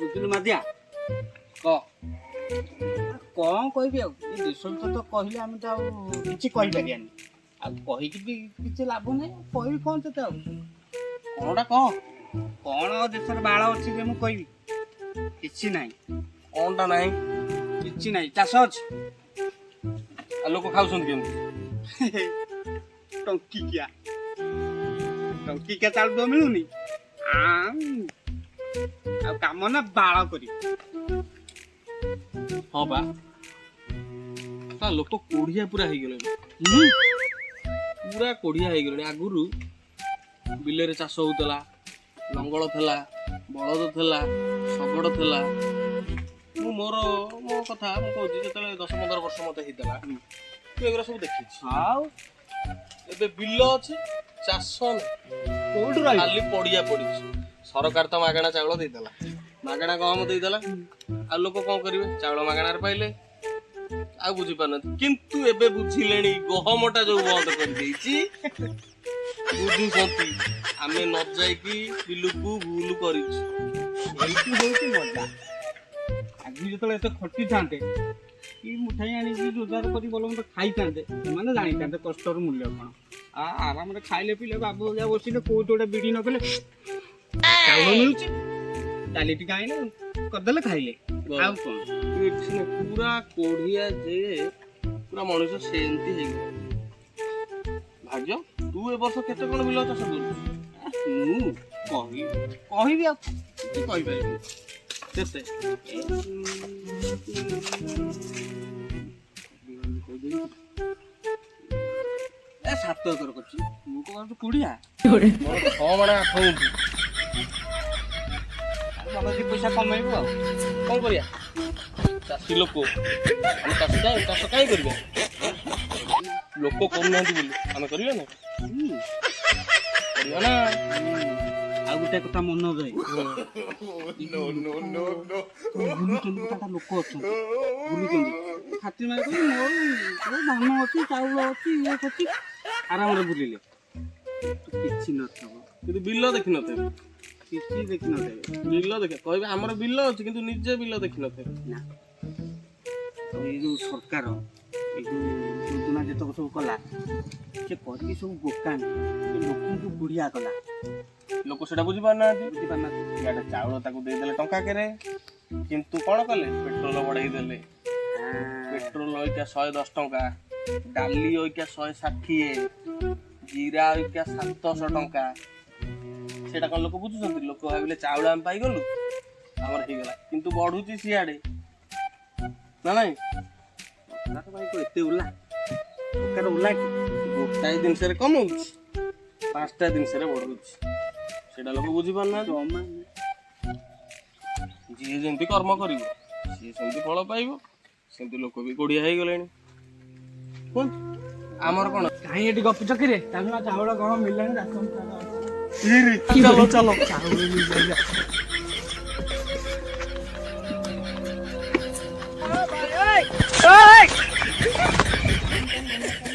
ବୁଝିଲୁ ମାଦିଆ? କହ। କଣ କହିବି ଆଉ? ଏ ଦେଶ ବିଷୟରେ ତ କହିଲେ ଆମେ ତ ଆଉ କିଛି କହିପାରିବାନି, ଆଉ କହିକି ବି କିଛି ଲାଭ ନାହିଁ। ଆଉ କହିବି କଣ ତତେ ଆଉ? କଣଟା କହ। କଣ ଆଉ ଦେଶରେ ବାଳ ଅଛି ଯେ ମୁଁ କହିବି? କିଛି ନାହିଁ। କଣଟା ନାହିଁ? କିଛି ନାହିଁ। ଚାଷ ଅଛି? ଆଉ ଲୋକ ଖାଉଛନ୍ତି କେମିତି? ଟଙ୍କିକିଆ ଟଙ୍କିକିଆ ଚାଉଳ ତ ମିଳୁନି। ଆଉ କାମ ନା ବାଳ କରି। ହଁ ବା, ତା ଲୋକ କୋଢିଆ ପୁରା ହେଇଗଲେଣି। ପୁରା କୋଢିଆ ହେଇଗଲେଣି। ଆଗରୁ ବିଲରେ ଚାଷ ହଉଥିଲା, ଲଙ୍ଗଳ ଥିଲା, ବଳଦ ଥିଲା, ଶଗଡ଼ ଥିଲା। ମୁଁ ମୋର ମୋ କଥା ମୁଁ କହୁଛି, ଯେତେବେଳେ 10-15 ବର୍ଷ ମତେ ହେଇଥିଲା, ମୁଁ ଏଗୁରା ସବୁ ଦେଖିଛି। ଆଉ ଏବେ ବିଲ ଅଛି, ଚାଷ ନାହିଁ। କୋଉଠୁ ରହିବ? ଖାଲି ପଡିଆ ପଡିଛି। ସରକାର ତ ମାଗଣା ଚାଉଳ ଦେଇଦେଲା, ମାଗଣା ଗହମ ଦେଇଦେଲା, ଆଉ ଲୋକ କଣ କରିବେ? ଚାଉଳ ମାଗଣାରେ ପାଇଲେ ଆଉ ବୁଝିପାରୁନାହାନ୍ତି। କିନ୍ତୁ ଏବେ ବୁଝିଲେଣି, ଗହମଟା ଯୋଉ ବନ୍ଦ କରିଦେଇଛି, ବୁଝୁଛନ୍ତି ଆମେ ନ ଯାଇକି ବିଲକୁ ଭୁଲ କରିଛୁ। ଏଇଠି ହଉଛି ମଜା। ଆଗରୁ ଯେତେବେଳେ ଏତେ ଖଟିଥାନ୍ତେ କି ମୁଠାଇ ଆଣିକି ରୋଜଗାର କରି ଭଲ ମନ୍ଦ ଖାଇଥାନ୍ତେ, ସେମାନେ ଜାଣିଥାନ୍ତେ କଷ୍ଟର ମୂଲ୍ୟ କଣ। ଆ ଆରାମରେ ଖାଇଲେ ପିଇଲେ, ବାବୁ ଯାହା ବସିଲେ, କୋଉଠି ଗୋଟେ ବିଡି ନ କଲେ ଚାଉଳ ମିଳୁଛି, ଡାଲି ଟିକେ ଆଣିଲେ କରିଦେଲେ ଖାଇଲେ, ଆଉ କଣ? କିଛି ନା, ପୁରା କୋଢିଆ ଯେ ପୁରା ମଣିଷ ସେମିତି ହେଇଗଲା। ଭାଗ୍ୟ, ତୁ ଏ ବର୍ଷ କେତେ କଣ ବିଲ ଚାଷ କରୁଛୁ? ମୁଁ କହିବି କହିବି ଆଉ କିଛି କହିପାରିବିନି। କେତେ? ଏ, ଏ 7 ଏକର କରୁଛି। ମୁଁ କଣ କରୁଛି କୁଡିଆ? ମୋର 6 ମାଣ 8 ଗୁଣ୍ଠୁ। ଭଲ ଦି ପଇସା କମେଇବୁ ଆଉ। କଣ କରିବା, ଚାଷୀ ଲୋକ ଆମେ। ଚାଷ କାହିଁ, ଚାଷ କାହିଁ କରିବା? ଲୋକ କରୁନାହାନ୍ତି ବୋଲି ଆମେ କରିବା ନା? କରିବା ନା? ଆଉ ଗୋଟେ କଥା ମନେ ରହେ, ବୁଲୁଛନ୍ତି ଗୋଟେ ଲୋକ ଅଛନ୍ତି, ବୁଲୁଛନ୍ତି ଛାତି ମାରି କରି, ମୋର ମୋର ଧାନ ଅଛି, ଚାଉଳ ଅଛି, ଇଏ ଅଛି, ଆରାମରେ ବୁଲିଲେ କିଛି ନଥିବ। କିନ୍ତୁ ବିଲ ଦେଖିନଥିବେ। କିଛି ଦେଖିନଥିବେ। ବିଲ ଦେଖ କହିବେ ଆମର ବିଲ ଅଛି, କିନ୍ତୁ ନିଜେ ବିଲ ଦେଖିନଥିବେ। ନା, ଆଉ ଏଇ ଯୋଉ ସରକାର ଏଇ ଯୋଉ ଯୋଜନା ଯେତକ ସବୁ କଲା, ସେ କରିକି ସବୁ ବୋକାମି, ସେ ଲୋକଙ୍କୁ ବୁଢିଆ କଲା। ଲୋକ ସେଟା ବୁଝିପାରୁନାହାନ୍ତି। ବୁଝିପାରୁନାହାନ୍ତି। ଇଆଡେ ଚାଉଳ ତାକୁ ଦେଇଦେଲେ ଟଙ୍କାକେରେ, କିନ୍ତୁ କଣ କଲେ? ପେଟ୍ରୋଲ ବଢେଇ ଦେଲେ। ପେଟ୍ରୋଲ ଅଇକା 110 ଟଙ୍କା, ଡାଲି ଅଇକା 160, ଜିରା ଅଇକା 700 ଟଙ୍କା। ସେଇଟା କଣ ଲୋକ ବୁଝୁଛନ୍ତି? ଲୋକ ଭାବିଲେ ଚାଉଳ ଆମେ ପାଇଗଲୁ, ଆମର ହେଇଗଲା, କିନ୍ତୁ ବଢୁଛି ସିଆଡେ ନା ନାଇଁ? ସରକାର ଭାଇ କଣ ଏତେ ଓଲା? ସରକାର ଓଲା କି? ଗୋଟାଏ ଜିନିଷରେ କମଉଛି, ପାଞ୍ଚଟା ଜିନିଷରେ ବଢଉଛି, ସେଇଟା ଲୋକ ବୁଝିପାରୁନାହାନ୍ତି। ଜମା। ଯିଏ ଯେମିତି କର୍ମ କରିବ ସିଏ ସେମିତି ଫଳ ପାଇବ। ସେମିତି ଲୋକ ବି କୋଢିଆ ହେଇଗଲେଣି। କୁହନ୍ତୁ, ଆମର କଣ? କାହିଁ ଏଠି ଗପୁଛ କିରେ? ଚାଲୁନା, ଚାଉଳ କଣ ମିଳିଲାଣି, ରାସନ କାର୍ଡ ଅଛି। ଚାଲ ଚାଲ। ଚାଉଳ ମିଳିଲା।